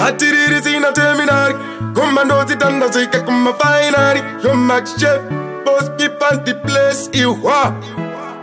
Hatiriri sina terminal. Commando zitanda zika kuma finally. Yo Max Chef, boss keep on the place iwa.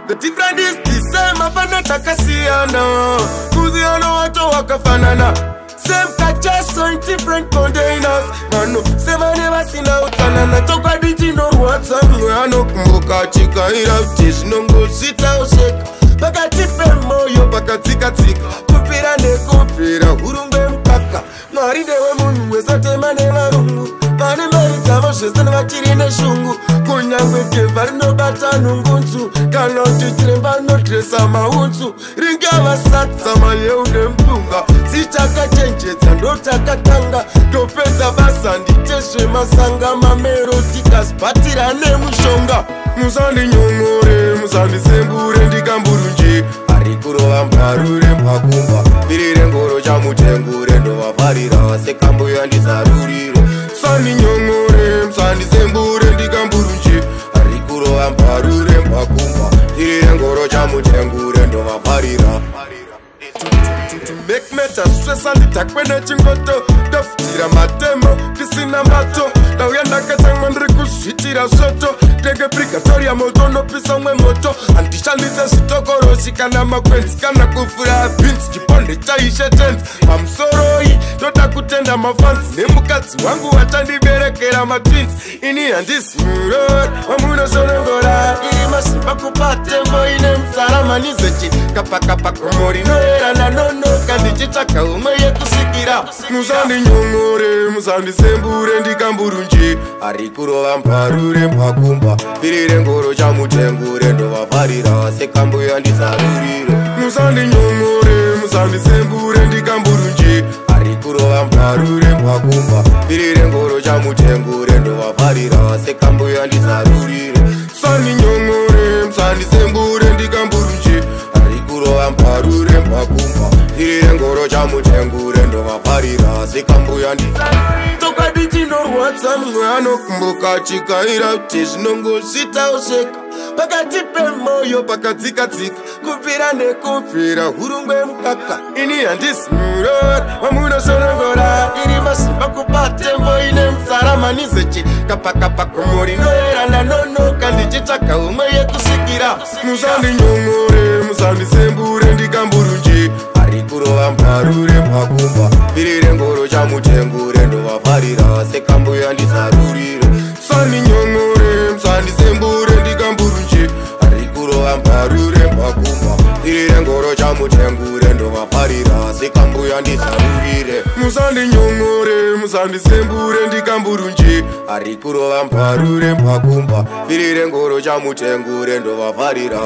The difference is the same, hapana takasiyana. Kuziano watu wakafanana. Same kachaso in different containers. Mano, sema vasina utsanana. Chokwadi chinorwadza mumwe anokumbuka chikaira kuti zvinongozvita useka. Pakati pemoyo pakatsika-tsika. Kupfira nekupfira hurungwe mukaka. Mwari ndewe munhu wesatema nevarungu. Vane mari dzavo zvese nevachiri neshungu. Kunyangwe gevha rinobata nungunzu. Kana kuti chiremba anodhiresa mautsu. Ringava sadza mayeu nemupunga. Sichakachenjedza ndotakatanga. Ndopedza basa nditezve masanga. Mamero tikasibatira nemushonga. Musandinyongore, musandisembure ndikamburunje. Ari kurova mparure mpakumba. Firire ngoro chamutengure ndovavharira. Sekambuya ndizarurire. Musandinyongore, musandisembure ndikamburunje. Ari kurova mparure mpakumba. Firire ngoro chamutengure ndovavharira. To make matters stress handitakwe nechingoto. Ndofutira matemo ndisina mbato. Ndauya ndakatsamwa ndiri kuzvitira svoto. Ndege prigatoria moto nopisa umwe moto. Handishandise zvitokoroshi kana makwenzi kana kufura beans. Chiponde chaishe tenzi pamusoroi. Ndoda kutenda mafansi nemukadzi wangu achandiberekera matwins. Ini handisi murori wamunosonongora. Iri masimba kupatembo ine musaramanizechi. Kapakapa gomo rinoera nanonoka ndichitsvaka umwe yekusvikira. Musandinyongore, musandisembure ndikamburunje. Ari kurova mparure mpakumba. Firire ngoro chamutengure ndovavharira. Sekambuya ndizarurire. Musandinyongore, musandisembure ndikamburunje. Ari kurova mparure mpakumba. Firire ngoro chamutengure ndovavharira. Sekambuya ndizarurire. Musandinyongore, musandisembure ndikamburunje. Ari kurova mparure mpakumba. Firire ngoro chamutengure ndovavharira. Sekambuya ndizarurire. Chokwadi chinorwadza mumwe anokumbuka chikaira kuti zvinongozvita useka. Pakati pemoyo pakatsika-tsika. Kupfira nekupfira hurungwe mukaka. Ini handisi murori wamunosonongora. Iri masimba kupatembo ine musaramanizechi. Kapakapa gomo rinoera nanonoka ndichitsvaka umwe yekusvikira. Musandinyongore, musandisembure ndikamburunje. Ari kurova mparure mpakumba. Firire ngoro chamutengure ndovavharira. Sekambuya ndizarurire. Musandinyongore, musandisembure ndikamburunje. Ari kurova mparure mpakumba. Firire ngoro chamutengure ndovavharira. Sekambuya ndizarurire. Musandinyongore, musandisembure ndikamburunje. Ari kurova mparure mpakumba. Firire ngoro chamutengure ndovavharira.